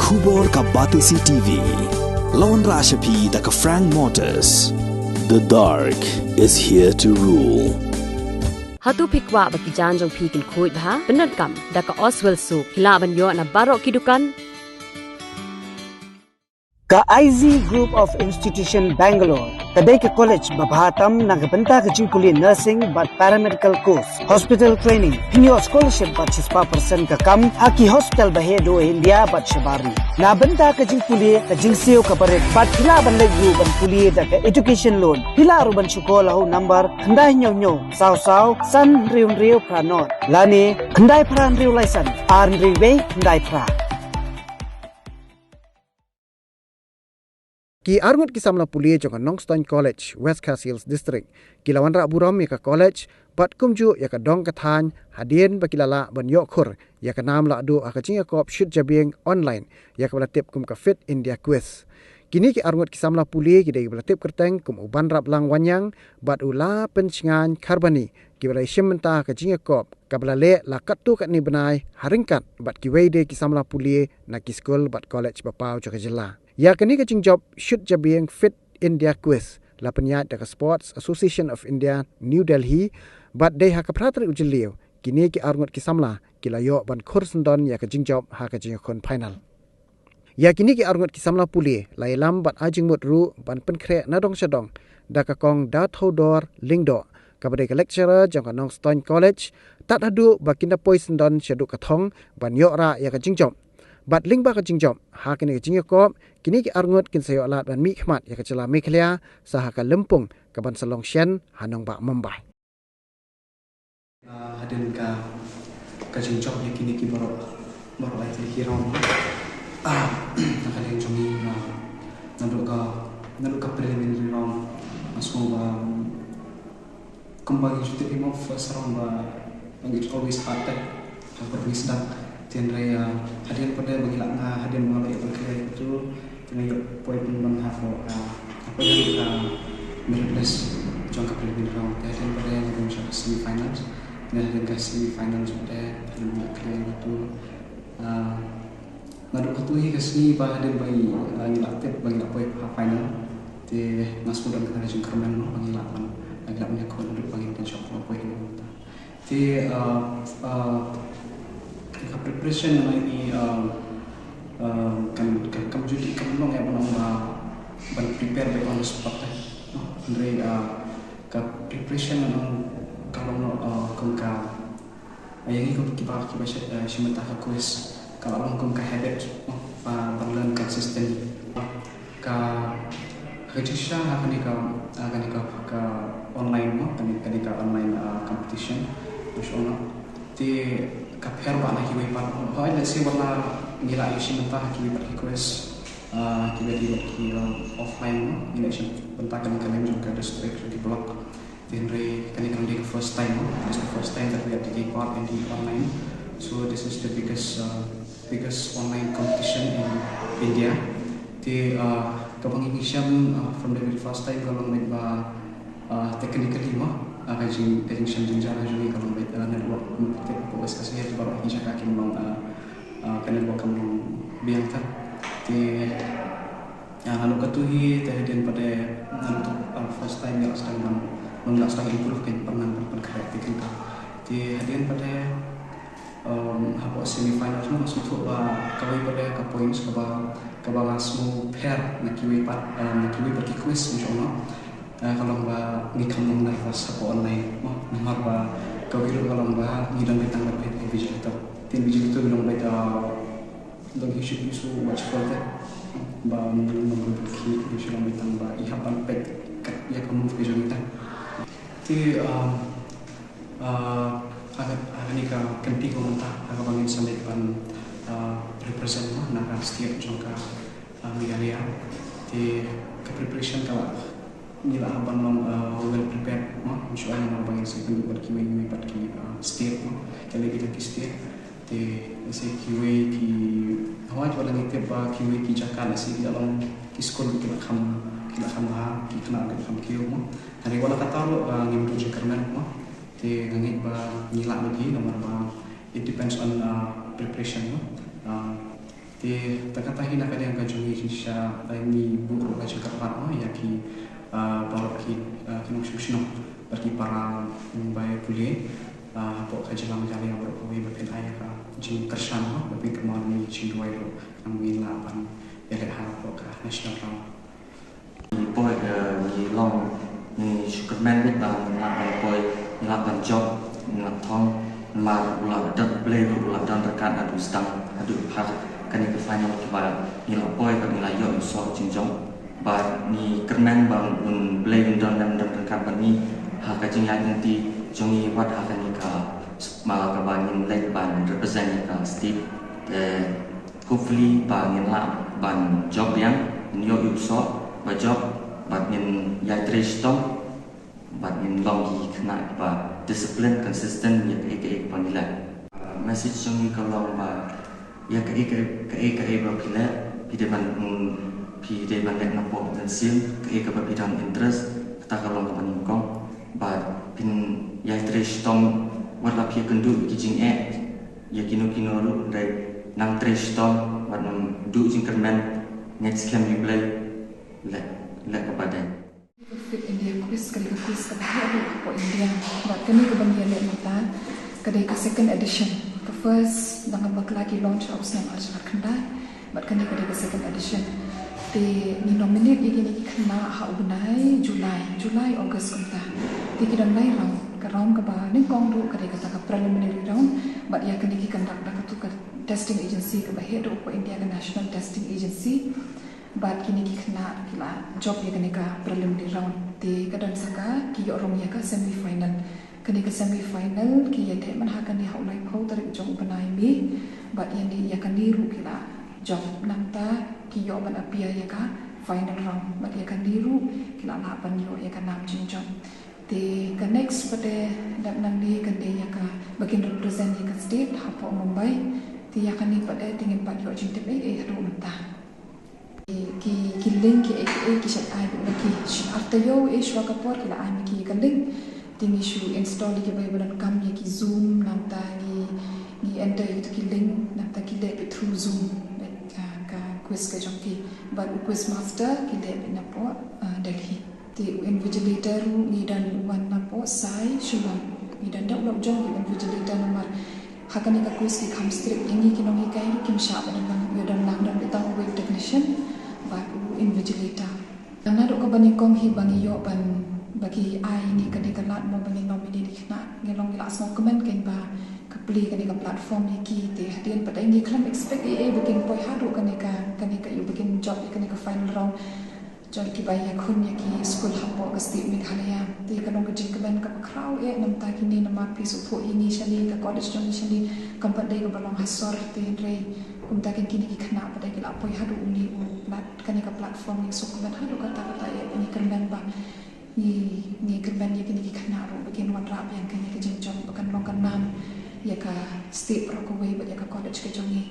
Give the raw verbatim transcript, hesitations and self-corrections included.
Khubor ka Batesi T V. La wanrah sha phi da ka Frank Motors. The dark is here to rule. Hato phi kwah ba ki jaiñ jong phi kin khuid bha? Pyndonkam da ka Oswell Soap. Phi lah ban ïoh na baroh ki dukan. Ka I Z Group of Institution Bangalore ka dei ka college ba bha tam na ka bynta ka jingpule nursing bad paramedical course, hospital training. Phin ïoh scholarship bad shispah percent ka kam ha ki hospital ba heh duh ha India bad shabar ri. Na bynta ka jingpule, ka jingsiew kaba rit bad phi lah ban leit ruh ban pule da ka education loan. Phi lah ruh ban shu call ha u number khyndai hynñiew hynñiew saw saw san hynriew hynriew phra nod lane khyndai phra hynriew lai san ar hynriew wei khyndai phra. Ki arngut ki samla pule jong ka Nongstoiñ College, West Khasi Hills District, ki la wanrah burom ïa ka college bad kumjuh ïa ka dong ka thaiñ hadien ba ki la lah ban ïoh khur ïa ka nam lahduh ha ka jingïakop shit jabieng online ïa kaba la tip kum ka Fit India Quiz. Kine ki arngut ki samla pule ki dei kiba la tip kyrteng kum u Banraplang Wanniang bad u Lapynshngaiñ Kharbani, kiba la ïashim bynta ha ka jingïakop kaba la leh la katto katne bnai ha ryngkat bad kiwei de ki samla pule na ki skul bad college ba paw jong ka jylla. Ïa kane ka jingjop shit jabieng Fit India Quiz la pynïaid da ka Sports Association of India, New Delhi, bad dei ha ka phra tarik u Jylliew kine ki arngut ki samla ki la ïoh ban khur syndon ïa ka jingjop ha ka jingïakhun final. Ïa kine ki arngut ki samla pule la ïalam bad ai jingmut ruh ban pynkhreh na dong sha dong da ka Kong Dathodor Lyngdoh, kaba dei ka lecturer jong ka Nongstoiñ College, tad haduh ba kin da poi syndon shaduh ka thong ban ïoh rah ïa ka jingjop. Bad lyngba ka jingjop ha kane ka jingïakop, kine ki arngut kin sa ïoh lad ban mihkhmat ïa ka jylla Meghalaya sha ha ka lympung kaban sa long shen ha nongbah Mumbai. Ah, hadien ka, ka jingjop ïa kine ki baroh, baroh lai tylli ki round. Ah, na ka liang jong ngi, ah, naduh ka, naduh ka preliminary round, nga sngew ba, kumba ngi ju tip hi mo, first round ba, ba it's always hard, eh. Ka pyrthei sdang. Te hynrei, ah, hadien pat de ba ngi la, nga hadien ba nga la ïoh ban clear ïa katu, te nga ïoh poi pynban hapoh, ah, hapoh ïa ka merit list jong ka preliminary round. Te hadien pat de nga rung sha ka semi finals. Te hadien ka semi finals pat de hadien ba nga la clear ïa katu, ah, naduh katu hi ka sngi ba hadien ba ngi, ah, ngi la tip ba ngi la poi ha final. Te nga sngewdon kata ka jingkyrmen, no, ba ngi la ban, ba ngi la ban ïakhun haduh ba ngin pynshong poi ha. Te, uh, uh, ka preparation ngi, uh, uh, kan, kan, kam ju dei, kam long ïa ban ong ba, ban prepare beit on the spot, eh. Hynrei, uh, ka preparation ngi ong ka long, uh, kum ka, uh, ïa ngi kum kiba, kiba shim, uh, shim bynta ka quiz. Ka la long kum ka habit, mo, ba, ban learn consistently. Ka, ka jingshisha ha kane ka, ha kane ka, ka online, mo, kane, kane ka online, ah, competition, mo, shu ong, te ka pher bha na kiwei pat. Hooid, let's say, wat la ngi la ïashim bynta ha kiwei pat ki quiz, ah, kiwei, kiwei ki, ah, offline, mo, ngi la ïashim bynta kane ka lem jong ka district, jong ki block. Te hynrei kane kan dei ka first time, no? It's the first time that we are taking part in the online. So this is the biggest, uh, biggest online competition in India. Te, uh, kaba ngi shem, uh, from the very first time ka long beit ba, uh, technically, mo, uh, ka jing, ka jingshem jynjar ka jong ngi ka long beit, uh, network, mo, te ka West Khasi Hills baroh hi jaka kim long, uh, uh, ka network kam long biang tam. Te, ah, naduh katu hi, te hadien pat de, naduh tu, ah, first time ngi la sdang ban, ngi la sdang improve, kan pynang ban pynkhreh te kynta. Te hadien pat de, um, hapoh semi finals, nga sngewthuh ba kawei pat de ka points kaba, kaba nga sngew pher na kiwei pat, um, na kiwei pat ki quiz, nga shu ong, no. Ah, ka long ba ngi kham long nervous hapoh online, mo. Namar ba kawei ruh ka long ba ngi don beit tang bad invigilator. Te invigilator ngi long beit, ah, Dang, you should be so watchful te. Ba, mm, ngi shu long beit tang ba i hap ban peit kat ïa ka move ka jong i te. Te, um, uh, ha, ha kane ka kynti ka mynta, ha kaba ngin sa leit ban, uh, represent, mo, na ka state jong ka, uh, Meghalaya. Te ka preparation ka la, ngi la hap ban long, uh, well prepared, mo. Ngi shu ai namar ba ngin sa ïakynduh bad kiwei kiwei pat ki, uh, state, mo. Ki la ïa ki state. Te, lehse kiwei ki, hooid, wat la ngi tip ba kiwei ki jaka, lehse ki la long ki skul ki la kham, ki la kham bha, ki khynnah ki la kham kiew, mo. Hynrei wat la katta ruh, ah, ngim duh jingkyrmen, mo. Te nga ngeit ba ngi lah beit hi namar ba it depends on, ah, preparation, mo. Ah, Te ta kata hi na ka liang ka jong ngi, shisha, eh, ngi buh ruh ka jingkyrpad, oh, ïa ki, eh, baroh ki, eh, ki nongshong shnong bad ki para Mumbai pule, eh, hapoh ka jylla Meghalaya baroh kawei, ba phin ai ïa ka jingkyrshan, oh, ba phin kynmaw ïa ka jingduwai ruh, khnang ba ngin lah ban ïaleh hapoh ka national round. Ngi poi, eh, ngi long, ngi shu kyrmen beit ba ngin lah ban poi, ngin lah ban jop, ngin lah thong, namar u la don, Blei ruh u la don ryngkat naduh sdang haduh phar kane ka final, kiba ngi la poi bad ngi la ïoh ïa u soh jingjop. Bad ngi kyrmen ba un Blei un don lem, don ryngkat bad ngi ha ka jingïaid lynti jong ngi wat ha kane ka snem kaba ngin leit ban represent ïa ka state. Te hopefully ba ngin lah ban jop biang, ngin ïoh ïa u soh ba jop, bad ngin ïai trei shitom, bad ngin long ki khynnah ba discipline, consistent ïa kaei kaei ba ngi leh. Uh, message jong ngi ka long ba ïa kaei kaei, kaei kaei ba phi leh, phi dei ban, mm, phi dei ban leh napoh mynsiem, kaei kaba phi don interest, kata ka long kaba nyngkong. Bad phin ïai trei shitom, wat la phi ïakynduh ïa ki jingeh ïa kino kino ruh, hynrei nang trei shitom, wat nang duh jingkyrmen, ngeit skhem ïa u Blei, leh, leh kaba dei. Fit India Quiz ka dei ka quiz kaba heh ruh hapoh India. Bad kane kaba ngi ïaleh mynta ka dei ka second edition. Ka first, dang bakla ki launch ha u snem ar hajar khyndai. Bad kane ka dei ka second edition. Te ngi nominate ïa kine ki khynnah ha u bnai July, July, August kumta. Te ki don lai round. Ka round kaba nyngkong ruh ka dei kata ka preliminary round. Bad ïa kane ki conduct da katu ka testing agency kaba heh ruh hapoh India, ka National Testing Agency. Bad kine ki khynnah ki la jop ïa kane ka preliminary round. Te ka don sa ka ki ïoh rung ïa ka semi final. Kane ka semi final ki ïaleh man ha kane ha u laiphew tarik jong u bnai May. Bad ïa ne, ïa kane ruh ki la jop, nangta ki ïoh ban appear ïa ka final round. Bad ïa kane ruh ki la lah ban ïoh ïa ka nam jingjop. Te ka next pat, dep nangne kan dei ïa kaba kin represent ïa ka state hapoh Mumbai. Te ïa kane pat te ngim pat ïoh jingtip ei ei haduh mynta. Ki, ki link kiei kiei ki shait ai beit na ki. Ar taïew ei shuwa ka por ki la ai ma ki ka link. Te ngi shu install ïa kiba ïa ba donkam ïa ki Zoom, nangta ngi, ngi enter ïa ki link, nangta ki leh beit through Zoom beit, ah, ka quiz ka jong ki. Bad u quiz master ki leh beit napoh, ah, Delhi. Te u invigilator ruh ngi don wan napoh Sai Shillong. Ngi don da u lok jong u invigilator namar ha kane ka quiz ki kham strict ïa ngi ki nonghikai ruh, kim shah ba don lang, ïa don lang, don beit tang uwei u technician bad u invigilator. Naduh kaba nyngkong hi ba ngi ïoh ban, ba ki ai ïa ngi kane ka lad mo ba ngin nominate ki khynnah, ngi long ngi la sngewkmen kein ba ka plie kane ka platform ïa ki. Te hadien pat ngi khlem expect ei ei ba kin poi haduh kane ka, kane ka, ïa ba kin jop ïa kane ka final round. Jong kiba ïakhun ïa ki skul hapoh ka state Meghalaya. Te ka long ka jingkmen kaba khraw eh namta kine, namar phi sngewthuh ïa ngi shane, ka college jong ngi shane kam pat dei kaba long ha sor, te hynrei kumta kine ki khynnah pat ki la poi haduh une u plat, kane ka platform. Ngi sngewkmen haduh katta katta eh, ngi kyrmen ba, ngi, ngi kyrmen ïa kine ki khynnah ruh ba kin wanrah biang kane ka jingjop, ba kan long ka nam ïa ka state baroh kawei bad ïa ka college ka jong ngi.